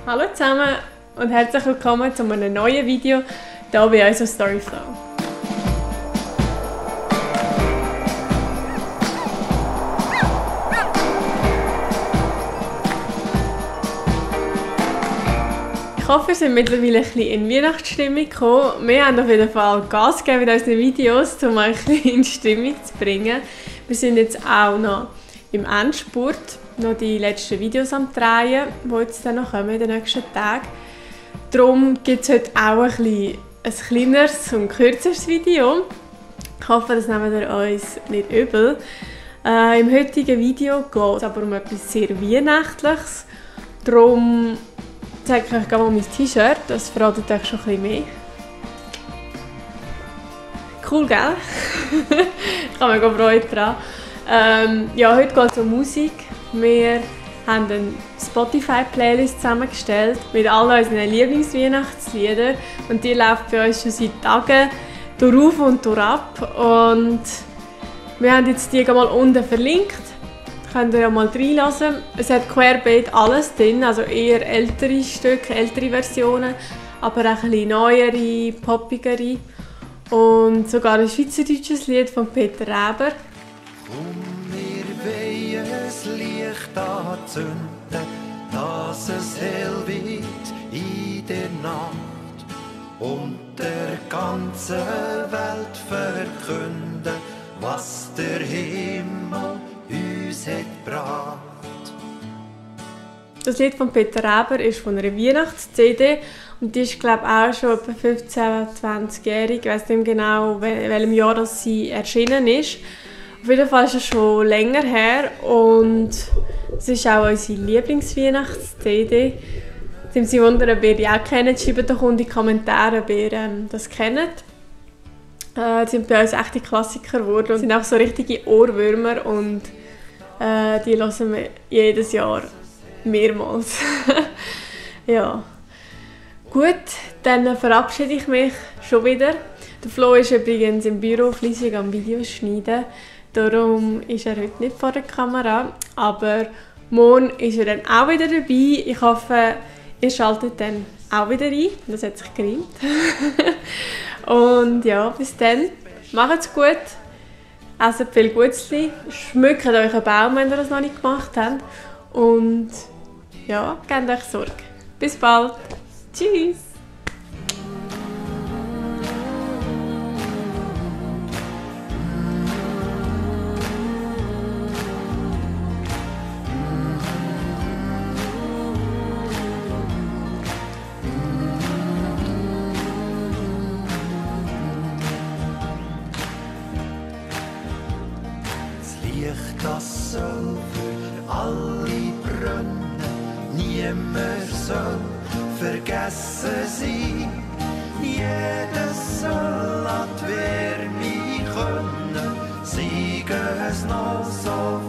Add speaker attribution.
Speaker 1: Hallo zusammen und herzlich willkommen zu einem neuen Video hier bei uns auf Storyflow. Ich hoffe, ihr seid mittlerweile ein bisschen in Weihnachtsstimmung gekommen. Wir haben auf jeden Fall Gas gegeben mit unseren Videos, um euch ein bisschen in Stimmung zu bringen. Wir sind jetzt auch noch im Endspurt, noch die letzten Videos am Drehen, die jetzt dann noch kommen in den nächsten Tagen. Darum gibt es heute auch ein kleineres und kürzeres Video. Ich hoffe, das nehmt ihr uns nicht übel. Im heutigen Video geht es aber um etwas sehr Weihnachtliches. Darum zeige ich euch gerne mal mein T-Shirt, das verratet euch schon ein bisschen mehr. Cool, gell? Ich habe mich Freude daran. Ja, heute geht es um Musik. Wir haben eine Spotify-Playlist zusammengestellt mit all unseren Lieblingsweihnachtsliedern und die läuft bei uns schon seit Tagen durch und durch ab. Und wir haben jetzt die mal unten verlinkt. Könnt ihr ja mal reinhören. Es hat querbeet alles drin, also eher ältere Stücke, ältere Versionen, aber auch ein bisschen neuere, poppigere. Und sogar ein schweizerdeutsches Lied von Peter Reber.
Speaker 2: Komm, wir wollen das Licht anzünden, dass es hell wird in der Nacht und der ganzen Welt verkünden, was der Himmel uns hat gebracht.
Speaker 1: Das Lied von Peter Reber ist von einer Weihnachts-CD und die ist, glaube ich, auch schon etwa 15, 20-jährig. Ich weiss nicht genau, in welchem Jahr das sie erschienen ist. Auf jeden Fall ist es schon länger her und es ist auch unsere Lieblings-Weihnachts-CD. Wenn Sie wundern, ob ihr die auch kennt, schreibt doch in die Kommentare, ob ihr das kennt. Die sind bei uns echte Klassiker geworden und sind auch so richtige Ohrwürmer und die hören wir jedes Jahr mehrmals. Ja. Gut, dann verabschiede ich mich schon wieder. Der Flo ist übrigens im Büro fleissig am Videos schneiden. Darum ist er heute nicht vor der Kamera. Aber morgen ist er dann auch wieder dabei. Ich hoffe, ihr schaltet dann auch wieder ein. Das hat sich gereimt. Und ja, bis dann. Macht's gut. Esst viel Gutzli. Schmückt euch einen Baum, wenn ihr das noch nicht gemacht habt. Und ja, gebt euch Sorge. Bis bald. Tschüss.
Speaker 2: Das soll für alle brennen, niemand soll vergessen sein. Jedes soll an die Wärme können, sei es noch so